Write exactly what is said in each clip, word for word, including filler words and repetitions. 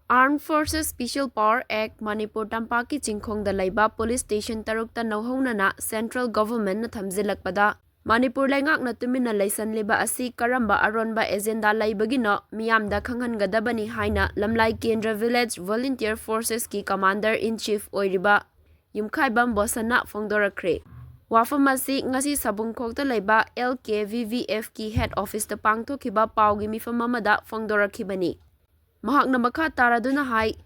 Armed Forces Special Power Act, Manipur ꯇꯝꯄꯥꯛꯀꯤ ꯆꯤꯡꯈꯣꯡꯗ ꯂꯩꯕ police station ꯇꯔꯨꯛꯇ ꯅꯧꯍꯧꯅꯅ ꯁꯦꯟꯇ꯭ꯔꯦꯜ ꯒꯚꯔꯟꯃꯦꯟꯠꯅ ꯊꯝꯖꯤꯜꯂꯛꯄꯗ ꯃꯅꯤꯄꯨꯔ ꯂꯩꯉꯥꯛꯅ ꯇꯨꯃꯤꯟꯅ ꯂꯩꯁꯟꯂꯤꯕ ꯑꯁꯤ ꯀꯔꯝꯕ ꯑꯔꯣꯟꯕ ꯑꯦꯖꯦꯟꯗꯥ ꯂꯩꯕꯒꯤꯅꯣ ꯃꯤꯌꯥꯝꯗ ꯈꯪꯍꯟꯒꯗꯕꯅꯤ ꯍꯥꯏꯅ ꯂꯝꯂꯥꯏ ꯀꯦꯟꯗ꯭ꯔ ꯚꯤꯂꯦꯖ ꯚꯣꯂꯨꯟꯇꯤꯌꯔ ꯐꯣꯔꯁꯦꯁꯀꯤ ꯀꯃꯥꯟꯗꯔ ꯏꯟ ꯆꯤꯐ ꯑꯣꯏꯔꯤꯕ ꯌꯨꯝꯈꯥꯏꯕꯝ ꯕꯣꯁꯟꯅ ꯐꯣꯡꯗꯣꯔꯛꯈ꯭ꯔꯦ꯫ ꯋꯥꯐꯝ ꯑꯁꯤ ꯉꯁꯤ ꯁꯕꯨꯡꯈꯣꯛꯇ ꯂꯩꯕ ꯑꯦꯜ ꯀꯦ ꯚꯤ ꯚꯤ ꯑꯦꯐꯀꯤ ꯍꯦꯗ ꯑꯣꯐꯤꯁꯇ ꯄꯥꯡꯊꯣꯛꯈꯤꯕ ꯄꯥꯎꯒꯤ ꯃꯤꯐꯝ ꯑꯃꯗ ꯐꯣꯡꯗꯣꯔꯛꯈꯤꯕꯅꯤ꯫ ꯃꯍꯥꯛꯅ ꯃꯈꯥ ꯇꯥꯔꯗꯨꯅ ꯍꯥꯏ,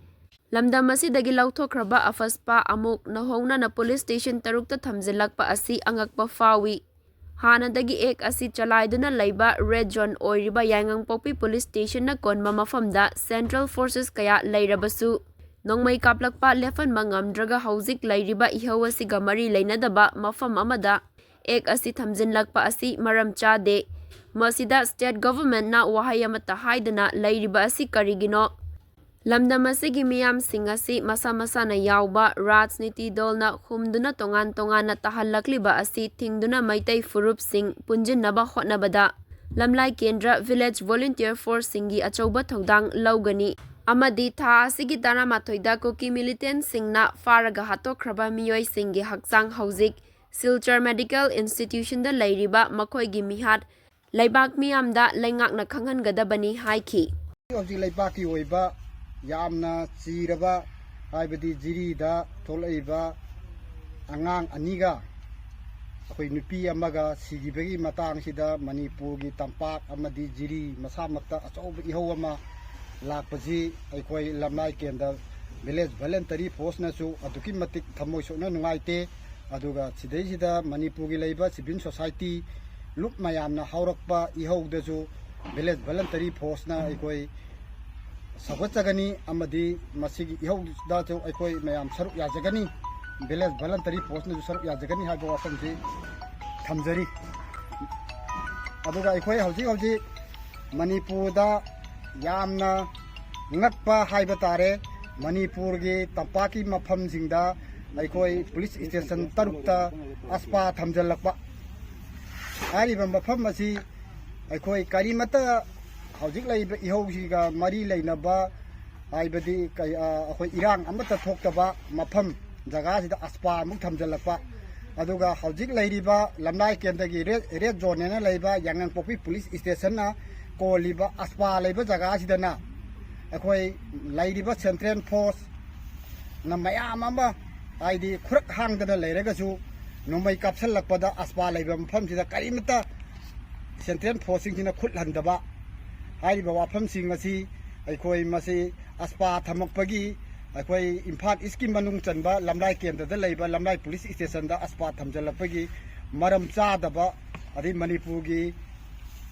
ꯂꯝꯗꯝ ꯑꯁꯤꯗꯒꯤ ꯂꯧꯊꯣꯛꯈ꯭ꯔꯕ ꯑꯐꯁꯄꯥ ꯑꯃꯨꯛ ꯅꯧꯍꯧꯅꯅ ꯄꯨꯂꯤꯁ ꯁ꯭ꯇꯦꯁꯟ ꯇꯔꯨꯛꯇ ꯊꯝꯖꯤꯜꯂꯛꯄ ꯑꯁꯤ ꯑꯉꯛꯄ ꯐꯥꯎꯏ꯫ ꯍꯥꯟꯅꯗꯒꯤ ꯑꯦꯛ ꯑꯁꯤ ꯆꯂꯥꯏꯗꯨꯅ ꯂꯩꯕ ꯔꯦꯗ ꯖꯣꯟ ꯑꯣꯏꯔꯤꯕ ꯌꯥꯏꯉꯪꯄꯣꯛꯄꯤ ꯄꯨꯂꯤꯁ ꯁ꯭ꯇꯦꯁꯟꯅ ꯀꯣꯟꯕ ꯃꯐꯝꯗ ꯁꯦꯟꯇ꯭ꯔꯦꯜ ꯐꯣꯔꯁꯦꯁ ꯀꯌꯥ ꯂꯩꯔꯕꯁꯨ, ꯅꯣꯡꯃꯩ ꯀꯥꯞꯂꯛꯄ ꯂꯦꯞꯍꯟꯕ ꯉꯝꯗ꯭ꯔꯒ ꯍꯧꯖꯤꯛ ꯂꯩꯔꯤꯕ ꯏꯍꯧ ꯑꯁꯤꯒ ꯃꯔꯤ ꯂꯩꯅꯗꯕ ꯃꯐꯝ ꯑꯃꯗ ꯑꯦꯛ ꯑꯁꯤ ꯊꯝꯖꯤꯜꯂꯛꯄ ꯑꯁꯤ ꯃꯔꯝ ꯆꯥꯗꯦ꯫ ꯃꯁꯤꯗ ꯁ꯭ꯇꯦꯠ ꯒꯚꯔꯟꯃꯦꯟꯠꯅ ꯋꯥꯍꯩ ꯑꯃꯠꯇ ꯍꯥꯏꯗꯅ ꯂꯩꯔꯤꯕ ꯑꯁꯤ ꯀꯔꯤꯒꯤꯅꯣ? ꯂꯝꯗꯝ ꯑꯁꯤꯒꯤ ꯃꯤꯌꯥꯝꯁꯤꯡ ꯑꯁꯤ ꯃꯁꯥ ꯃꯁꯥꯅ ꯌꯥꯎꯕ ꯔꯥꯖꯅꯤꯇꯤ ꯗꯜꯅ ꯍꯨꯝꯗꯨꯅ ꯇꯣꯉꯥꯟ ꯇꯣꯉꯥꯟꯅ ꯇꯥꯍꯜꯂꯛꯂꯤꯕ ꯑꯁꯤ ꯊꯤꯡꯗꯨꯅ ꯃꯩꯇꯩ ꯐꯨꯔꯨꯞꯁꯤꯡ ꯄꯨꯟꯖꯤꯟꯅꯕ ꯍꯣꯠꯅꯕꯗ ꯂꯝꯂꯥꯏ ꯀꯦꯟꯗ꯭ꯔ ꯚꯤꯂꯦꯖ ꯚꯣꯂꯨꯟꯇꯤꯌꯔ ꯐꯣꯔꯁꯁꯤꯡꯒꯤ ꯑꯆꯧꯕ ꯊꯧꯗꯥꯡ ꯂꯧꯒꯅꯤ ꯑꯃꯗꯤ ꯊꯥ ꯑꯁꯤꯒꯤ ꯇꯔꯥꯃꯥꯊꯣꯏꯗ ꯀꯨꯀꯤ ꯃꯤꯂꯤꯇꯦꯟꯠꯁꯤꯡꯅ ꯐꯥꯔꯒ ꯍꯥꯠꯇꯣꯛꯈ꯭ꯔꯕ ꯃꯤꯑꯣꯏꯁꯤꯡꯒꯤ ꯍꯛꯆꯥꯡ ꯍꯧꯖꯤꯛ ꯁꯤꯜꯆꯔ ꯃꯦꯗꯤꯀꯦꯜ ꯏꯟꯁꯇꯤꯇ꯭ꯌꯨꯁꯟꯗ ꯂꯩꯔꯤꯕ ꯃꯈꯣꯏꯒꯤ ꯃꯤꯍꯥꯠ ꯂꯩꯕꯥꯛ ꯃꯤꯌꯥꯝꯗ ꯂꯩꯉꯥꯛꯅ ꯈꯪꯍꯟꯒꯗꯕꯅꯤ ꯍꯥꯏꯈꯤ꯫ ꯍꯧꯖꯤꯛ ꯂꯩꯕꯥꯛꯀꯤ ꯑꯣꯏꯕ ꯌꯥꯝꯅ ꯆꯤꯔꯕ, ꯍꯥꯏꯕꯗꯤ ꯖꯤꯔꯤꯗ ꯊꯣꯛꯂꯛꯏꯕ ꯑꯉꯥꯡ ꯑꯅꯤꯒ ꯑꯩꯈꯣꯏ ꯅꯨꯄꯤ ꯑꯃꯒ ꯁꯤꯈꯤꯕꯒꯤ ꯃꯇꯥꯡꯁꯤꯗ ꯃꯅꯤꯄꯨꯔꯒꯤ ꯇꯝꯄꯥꯛ ꯑꯃꯗꯤ ꯖꯤꯔꯤ ꯃꯁꯥꯃꯛꯇ ꯑꯆꯧꯕ ꯏꯍꯧ ꯑꯃ ꯂꯥꯛꯄꯁꯤ ꯑꯩꯈꯣꯏ ꯂꯝꯂꯥꯏ ꯀꯦꯟꯗ꯭ꯔ ꯚꯤꯂꯦꯖ ꯚꯣꯂꯨꯟꯇꯔꯤ ꯐꯣꯔꯁꯅꯁꯨ ꯑꯗꯨꯛꯀꯤ ꯃꯇꯤꯛ ꯊꯃꯣꯏ ꯁꯣꯛꯅ ꯅꯨꯡꯉꯥꯏꯇꯦ꯫ ꯑꯗꯨꯒ ꯁꯤꯗꯩꯁꯤꯗ ꯃꯅꯤꯄꯨꯔꯒꯤ ꯂꯩꯕ ꯁꯤꯚꯤꯜ ꯁꯣꯁꯥꯏꯇꯤ ꯂꯨꯞ ꯃꯌꯥꯝꯅ ꯍꯧꯔꯛꯄ ꯏꯍꯧꯗꯁꯨ ꯚꯤꯂꯦꯖ ꯚꯣꯂꯨꯟꯇꯔꯤ ꯐꯣꯔꯁꯅ ꯑꯩꯈꯣꯏ ꯁꯧꯒꯠꯆꯒꯅꯤ ꯑꯃꯗꯤ ꯃꯁꯤꯒꯤ ꯏꯍꯧꯗꯁꯨ ꯑꯩꯈꯣꯏ ꯃꯌꯥꯝ ꯁꯔꯨꯛ ꯌꯥꯖꯒꯅꯤ, ꯚꯤꯂꯦꯖ ꯚꯣꯂꯨꯟꯇꯔꯤ ꯐꯣꯔꯁꯅꯁꯨ ꯁꯔꯨꯛ ꯌꯥꯖꯒꯅꯤ ꯍꯥꯏꯕ ꯋꯥꯐꯝꯁꯤ ꯊꯝꯖꯔꯤ꯫ ꯑꯗꯨꯒ ꯑꯩꯈꯣꯏ ꯍꯧꯖꯤꯛ ꯍꯧꯖꯤꯛ ꯃꯅꯤꯄꯨꯔꯗ ꯌꯥꯝꯅ ꯉꯛꯄ ꯍꯥꯏꯕ ꯇꯥꯔꯦ, ꯃꯅꯤꯄꯨꯔꯒꯤ ꯇꯝꯄꯥꯛꯀꯤ ꯃꯐꯝꯁꯤꯡꯗ ꯑꯩꯈꯣꯏ ꯄꯨꯂꯤꯁ ꯁ꯭ꯇꯦꯁꯟ ꯇꯔꯨꯛꯇ ꯑꯁꯄꯥ ꯊꯝꯖꯤꯜꯂꯛꯄ꯫ ꯍꯥꯏꯔꯤꯕ ꯃꯐꯝ ꯑꯁꯤ ꯑꯩꯈꯣꯏ ꯀꯔꯤꯃꯠꯇ ꯍꯧꯖꯤꯛ ꯂꯩꯔꯤꯕ ꯏꯍꯧꯁꯤꯒ ꯃꯔꯤ ꯂꯩꯅꯕ ꯍꯥꯏꯕꯗꯤ ꯀꯩ-, ꯑ, ꯑꯩꯈꯣꯏ ꯏꯔꯥꯡ ꯑꯃꯠꯇ ꯊꯣꯛꯇꯕ ꯃꯐꯝ ꯖꯒꯥꯁꯤꯗ ꯑꯁꯄꯥ ꯑꯃꯨꯛ ꯊꯝꯖꯤꯜꯂꯛꯄ, ꯑꯗꯨꯒ ꯍꯧꯖꯤꯛ ꯂꯩꯔꯤꯕ ꯂꯝꯂꯥꯏ ꯀꯦꯟꯗ꯭ꯔꯒꯤ ꯔꯦꯗ, ꯔꯦꯗ ꯖꯣꯟ ꯍꯥꯏꯅ ꯂꯩꯕ ꯌꯥꯉꯪꯄꯣꯛꯄꯤ ꯄꯨꯂꯤꯁ ꯏꯁꯇꯦꯁꯟꯅ ꯀꯣꯜꯂꯤꯕ ꯑꯁꯄꯥ ꯂꯩꯕ ꯖꯒꯥꯁꯤꯗꯅ ꯑꯩꯈꯣꯏ ꯂꯩꯔꯤꯕ ꯁꯦꯟꯇ꯭ꯔꯦꯜ ꯐꯣꯔꯁꯅ ꯃꯌꯥꯝ ꯑꯃ, ꯍꯥꯏꯗꯤ ꯈꯨꯔꯛ ꯍꯥꯡꯗꯅ ꯂꯩꯔꯒꯁꯨ, ꯅꯣꯡꯃꯩ ꯀꯥꯞꯁꯤꯜꯂꯛꯄꯗ ꯑꯁꯄꯥ ꯂꯩꯕ ꯃꯐꯝꯁꯤꯗ ꯀꯔꯤꯃꯠꯇ ꯁꯦꯟꯇ꯭ꯔꯦꯜ ꯐꯣꯔꯁꯁꯤꯡꯁꯤꯅ ꯈꯨꯠ ꯍꯟꯗꯕ ꯍꯥꯏꯔꯤꯕ ꯋꯥꯐꯝꯁꯤꯡ ꯑꯁꯤ ꯑꯩꯈꯣꯏ ꯃꯁꯤ ꯑꯁꯄꯥ ꯊꯝꯃꯛꯄꯒꯤ, ꯑꯩꯈꯣꯏ ꯏꯝꯐꯥꯜ ꯏꯁꯀꯤ ꯃꯅꯨꯡ ꯆꯟꯕ ꯂꯝꯂꯥꯏ ꯀꯦꯟꯗ꯭ꯔꯗ ꯂꯩꯕ ꯂꯝꯂꯥꯏ ꯄꯨꯂꯤꯁ ꯏꯁꯇꯦꯁꯟꯗ ꯑꯁꯄꯥ ꯊꯝꯖꯤꯜꯂꯛꯄꯒꯤ ꯃꯔꯝ ꯆꯥꯗꯕ, ꯑꯗꯩ ꯃꯅꯤꯄꯨꯔꯒꯤ,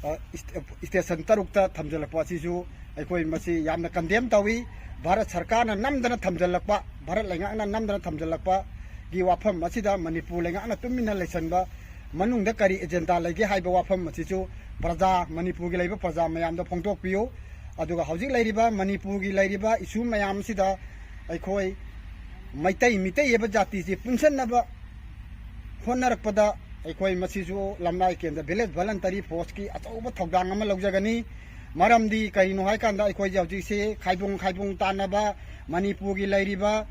ꯑ, ꯏꯁ-, ꯏꯁꯇꯦꯁꯟ ꯇꯔꯨꯛꯇ ꯊꯝꯖꯤꯜꯂꯛꯄ ꯑꯁꯤꯁꯨ ꯑꯩꯈꯣꯏ ꯃꯁꯤ ꯌꯥꯝꯅ ꯀꯟꯗꯦꯝ ꯇꯧꯏ꯫ ꯚꯥꯔꯠ ꯁꯔꯀꯥꯔꯅ ꯅꯝꯗꯅ ꯊꯝꯖꯤꯜꯂꯛꯄ, ꯚꯥꯔꯠ ꯂꯩꯉꯥꯛꯅ ꯅꯝꯗꯅ ꯊꯝꯖꯤꯜꯂꯛꯄꯒꯤ ꯋꯥꯐꯝ ꯑꯁꯤꯗ ꯃꯅꯤꯄꯨꯔ ꯂꯩꯉꯥꯛꯅ ꯇꯨꯃꯤꯟꯅ ꯂꯩꯁꯟꯕ ꯃꯅꯨꯡꯗ ꯀꯔꯤ ꯑꯦꯖꯦꯟꯗꯥ ꯂꯩꯒꯦ ꯍꯥꯏꯕ ꯋꯥꯐꯝ ꯑꯁꯤꯁꯨ ꯄ꯭ꯔꯖꯥ, ꯃꯅꯤꯄꯨꯔꯒꯤ ꯂꯩꯕ ꯄ꯭ꯔꯖꯥ ꯃꯌꯥꯝꯗ ꯐꯣꯡꯗꯣꯛꯄꯤꯌꯨ꯫ ꯑꯗꯨꯒ ꯍꯧꯖꯤꯛ ꯂꯩꯔꯤꯕ ꯃꯅꯤꯄꯨꯔꯒꯤ ꯂꯩꯔꯤꯕ ꯏꯁꯨ ꯃꯌꯥꯝꯁꯤꯗ ꯑꯩꯈꯣꯏ ꯃꯩꯇꯩ, ꯃꯤꯇꯩ ꯍꯥꯏꯕ ꯖꯥꯇꯤꯁꯤ ꯄꯨꯟꯁꯤꯟꯅꯕ ꯍꯣꯠꯅꯔꯛꯄꯗ ꯑꯩꯈꯣꯏ ꯃꯁꯤꯁꯨ ꯂꯝꯂꯥꯏ ꯀꯦꯟꯗ꯭ꯔ ꯚꯤꯂꯦꯖ ꯚꯣꯂꯟꯇꯔꯤ ꯐꯣꯔꯁꯀꯤ ꯑꯆꯧꯕ ꯊꯧꯗꯥꯡ ꯑꯃ ꯂꯧꯖꯒꯅꯤ꯫ ꯃꯔꯝꯗꯤ ꯀꯔꯤꯅꯣ ꯍꯥꯏꯀꯥꯟꯗ ꯑꯩꯈꯣꯏꯁꯦ ꯍꯧꯖꯤꯛꯁꯤ ꯈꯥꯏꯕꯨꯡ ꯈꯥꯏꯕꯨꯡ ꯇꯥꯟꯅꯕ, ꯃꯅꯤꯄꯨꯔꯒꯤ ꯂꯩꯔꯤꯕ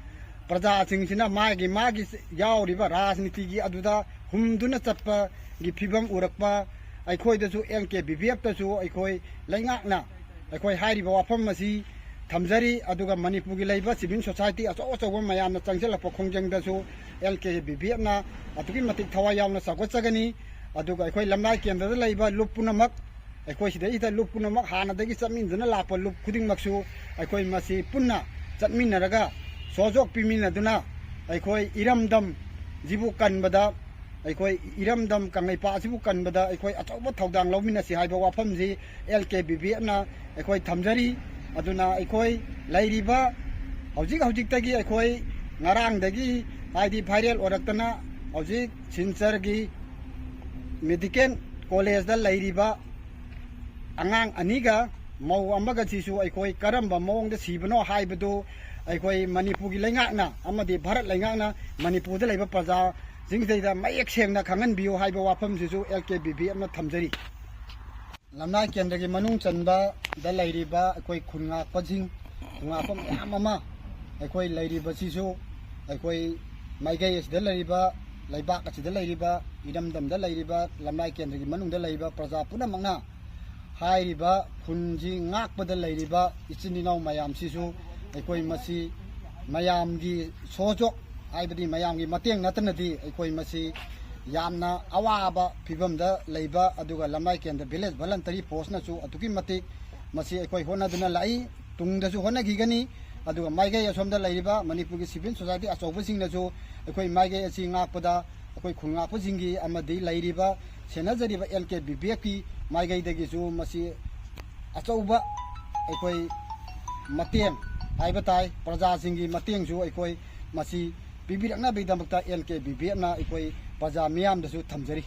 ꯄ꯭ꯔꯖꯥꯁꯤꯡꯁꯤꯅ ꯃꯥꯒꯤ ꯃꯥꯒꯤ ꯌꯥꯎꯔꯤꯕ ꯔꯥꯖꯅꯤꯇꯤꯒꯤ ꯑꯗꯨꯗ ꯍꯨꯝꯗꯨꯅ ꯆꯠꯄꯒꯤ ꯐꯤꯕꯝ ꯎꯔꯛꯄ, ꯑꯩꯈꯣꯏꯗꯁꯨ ꯑꯦꯜ ꯀꯦ ꯕꯤ ꯚꯤ ꯑꯦꯐꯇꯁꯨ ꯑꯩꯈꯣꯏ ꯂꯩꯉꯥꯛꯅ ꯑꯩꯈꯣꯏ ꯍꯥꯏꯔꯤꯕ ꯋꯥꯐꯝ ꯑꯁꯤ ꯊꯝꯖꯔꯤ꯫ ꯑꯗꯨꯒ ꯃꯅꯤꯄꯨꯔꯒꯤ ꯂꯩꯕ ꯁꯤꯚꯤꯜ ꯁꯣꯁꯥꯏꯇꯤ ꯑꯆꯧ ꯑꯆꯧꯕ ꯃꯌꯥꯝꯅ ꯆꯪꯁꯤꯜꯂꯛꯄ ꯈꯣꯡꯖꯪꯗꯁꯨ ꯑꯦꯜ ꯀꯦ ꯕꯤ ꯚꯤ ꯑꯦꯐꯅ ꯑꯗꯨꯛꯀꯤ ꯃꯇꯤꯛ ꯊꯋꯥꯏ ꯌꯥꯎꯅ ꯆꯥꯎꯈꯠꯆꯒꯅꯤ꯫ ꯑꯗꯨꯒ ꯑꯩꯈꯣꯏ ꯂꯝꯂꯥꯏ ꯀꯦꯟꯗ꯭ꯔꯗ ꯂꯩꯕ ꯂꯨꯞ ꯄꯨꯝꯅꯃꯛ, ꯑꯩꯈꯣꯏ ꯁꯤꯗꯩꯁꯤꯗ ꯂꯨꯞ ꯄꯨꯝꯅꯃꯛ ꯍꯥꯟꯅꯗꯒꯤ ꯆꯠꯃꯤꯟꯅꯗꯨꯅ ꯂꯥꯛꯄ ꯂꯨꯞ ꯈꯨꯗꯤꯡꯃꯛꯁꯨ ꯑꯩꯈꯣꯏ ꯃꯁꯤ ꯄꯨꯟꯅ ꯆꯠꯃꯤꯟꯅꯔꯒ ꯁꯣꯖꯣꯛ ꯄꯤꯃꯤꯟꯅꯗꯨꯅ ꯑꯩꯈꯣꯏ ꯏꯔꯝꯗꯝꯁꯤꯕꯨ ꯀꯟꯕꯗ, ꯑꯩꯈꯣꯏ ꯏꯔꯝꯗꯝ ꯀꯪꯂꯩꯄꯥꯛ ꯑꯁꯤꯕꯨ ꯀꯟꯕꯗ ꯑꯩꯈꯣꯏ ꯑꯆꯧꯕ ꯊꯧꯗꯥꯡ ꯂꯧꯃꯤꯟꯅꯁꯤ ꯍꯥꯏꯕ ꯋꯥꯐꯝꯁꯤ ꯑꯦꯜ ꯀꯦ ꯕꯤ ꯚꯤ ꯑꯦꯐꯅ ꯑꯩꯈꯣꯏ ꯊꯝꯖꯔꯤ꯫ ꯑꯗꯨꯅ ꯑꯩꯈꯣꯏ ꯂꯩꯔꯤꯕ ꯍꯧꯖꯤꯛ ꯍꯧꯖꯤꯛꯇꯒꯤ ꯑꯩꯈꯣꯏ ꯉꯔꯥꯡꯗꯒꯤ ꯍꯥꯏꯗꯤ ꯚꯥꯏꯔꯦꯜ ꯑꯣꯏꯔꯛꯇꯅ ꯍꯧꯖꯤꯛ ꯁꯤꯜꯆꯔꯒꯤ ꯃꯦꯗꯤꯀꯦꯜ ꯀꯣꯂꯦꯖꯇ ꯂꯩꯔꯤꯕ ꯑꯉꯥꯡ ꯑꯅꯤꯒ ꯃꯧ ꯑꯃꯒꯁꯤꯁꯨ ꯑꯩꯈꯣꯏ ꯀꯔꯝꯕ ꯃꯑꯣꯡꯗ ꯁꯤꯕꯅꯣ ꯍꯥꯏꯕꯗꯨ ꯑꯩꯈꯣꯏ ꯃꯅꯤꯄꯨꯔꯒꯤ ꯂꯩꯉꯥꯛꯅ ꯑꯃꯗꯤ ꯚꯥꯔꯠ ꯂꯩꯉꯥꯛꯅ ꯃꯅꯤꯄꯨꯔꯗ ꯂꯩꯕ ꯄ꯭ꯔꯖꯥꯁꯤꯡꯁꯤꯗ ꯃꯌꯦꯛ ꯁꯦꯡꯅ ꯈꯪꯍꯟꯕꯤꯌꯨ ꯍꯥꯏꯕ ꯋꯥꯐꯝꯁꯤꯁꯨ ꯑꯦꯜ ꯀꯦ ꯕꯤ ꯚꯤ ꯑꯦꯐꯅ ꯊꯝꯖꯔꯤ꯫ ꯂꯝꯂꯥꯏ ꯀꯦꯟꯗ꯭ꯔꯒꯤ ꯃꯅꯨꯡ ꯆꯟꯕꯗ ꯂꯩꯔꯤꯕ ꯑꯩꯈꯣꯏ ꯈꯨꯟ ꯉꯥꯛꯄꯁꯤꯡ, ꯈꯣꯡꯉꯥꯛꯄ ꯃꯌꯥꯝ ꯑꯃ ꯑꯩꯈꯣꯏ ꯂꯩꯔꯤꯕꯁꯤꯁꯨ ꯑꯩꯈꯣꯏ ꯃꯥꯏꯀꯩ ꯑꯁꯤꯗ ꯂꯩꯔꯤꯕ, ꯂꯩꯕꯥꯛ ꯑꯁꯤꯗ ꯂꯩꯔꯤꯕ, ꯏꯔꯝꯗꯝꯗ ꯂꯩꯔꯤꯕ, ꯂꯝꯂꯥꯏ ꯀꯦꯟꯗ꯭ꯔꯒꯤ ꯃꯅꯨꯡꯗ ꯂꯩꯔꯤꯕ ꯄ꯭ꯔꯖꯥ ꯄꯨꯝꯅꯃꯛꯅ ꯍꯥꯏꯔꯤꯕ ꯈꯨꯟꯁꯤ ꯉꯥꯛꯄꯗ ꯂꯩꯔꯤꯕ ꯏꯆꯤꯟ ꯏꯅꯥꯎ ꯃꯌꯥꯝꯁꯤꯁꯨ ꯑꯩꯈꯣꯏ ꯃꯁꯤ ꯃꯌꯥꯝꯒꯤ ꯁꯣꯖꯣꯛ, ꯍꯥꯏꯕꯗꯤ ꯃꯌꯥꯝꯒꯤ ꯃꯇꯦꯡ ꯅꯠꯇꯅꯗꯤ ꯑꯩꯈꯣꯏ ꯃꯁꯤ ꯌꯥꯝꯅ ꯑꯋꯥꯕ ꯐꯤꯕꯝꯗ ꯂꯩꯕ, ꯑꯗꯨꯒ ꯂꯝꯂꯥꯏ ꯀꯦꯟꯗ꯭ꯔ village voluntary forceꯅꯁꯨ ꯑꯗꯨꯛꯀꯤ ꯃꯇꯤꯛ ꯃꯁꯤ ꯑꯩꯈꯣꯏ ꯍꯣꯠꯅꯗꯨꯅ ꯂꯥꯛꯏ, ꯇꯨꯡꯗꯁꯨ ꯍꯣꯠꯅꯈꯤꯒꯅꯤ꯫ ꯑꯗꯨꯒ ꯃꯥꯏꯀꯩ ꯑꯁꯣꯝꯗ ꯂꯩꯔꯤꯕ ꯃꯅꯤꯄꯨꯔꯒꯤ civil society ꯑꯆꯧꯕꯁꯤꯡꯅꯁꯨ ꯑꯩꯈꯣꯏ ꯃꯥꯏꯀꯩ ꯑꯁꯤ ꯉꯥꯛꯄꯗ ꯑꯩꯈꯣꯏ ꯈꯨꯟ ꯉꯥꯛꯄꯁꯤꯡꯒꯤ ꯑꯃꯗꯤ ꯂꯩꯔꯤꯕ, ꯁꯦꯟꯅꯖꯔꯤꯕ ꯑꯦꯜ ꯀꯦ ꯕꯤ ꯄꯤ ꯑꯦꯐꯀꯤ ꯃꯥꯏꯀꯩꯗꯒꯤꯁꯨ ꯃꯁꯤ ꯑꯆꯧꯕ ꯑꯩꯈꯣꯏ ꯃꯇꯦꯡ ꯍꯥꯏꯕ ꯇꯥꯏ, ꯄ꯭ꯔꯖꯥꯁꯤꯡꯒꯤ ꯃꯇꯦꯡꯁꯨ ꯑꯩꯈꯣꯏ ꯃꯁꯤ ꯄꯤꯕꯤꯔꯛꯅꯕꯒꯤꯗꯃꯛꯇ ꯑꯦꯜ ꯀꯦ ꯕꯤ ꯄꯤ ꯑꯦꯐꯅ ꯑꯩꯈꯣꯏ ꯄ꯭ꯔꯖꯥ ꯃꯤꯌꯥꯝꯗꯁꯨ ꯊꯝꯖꯔꯤ꯫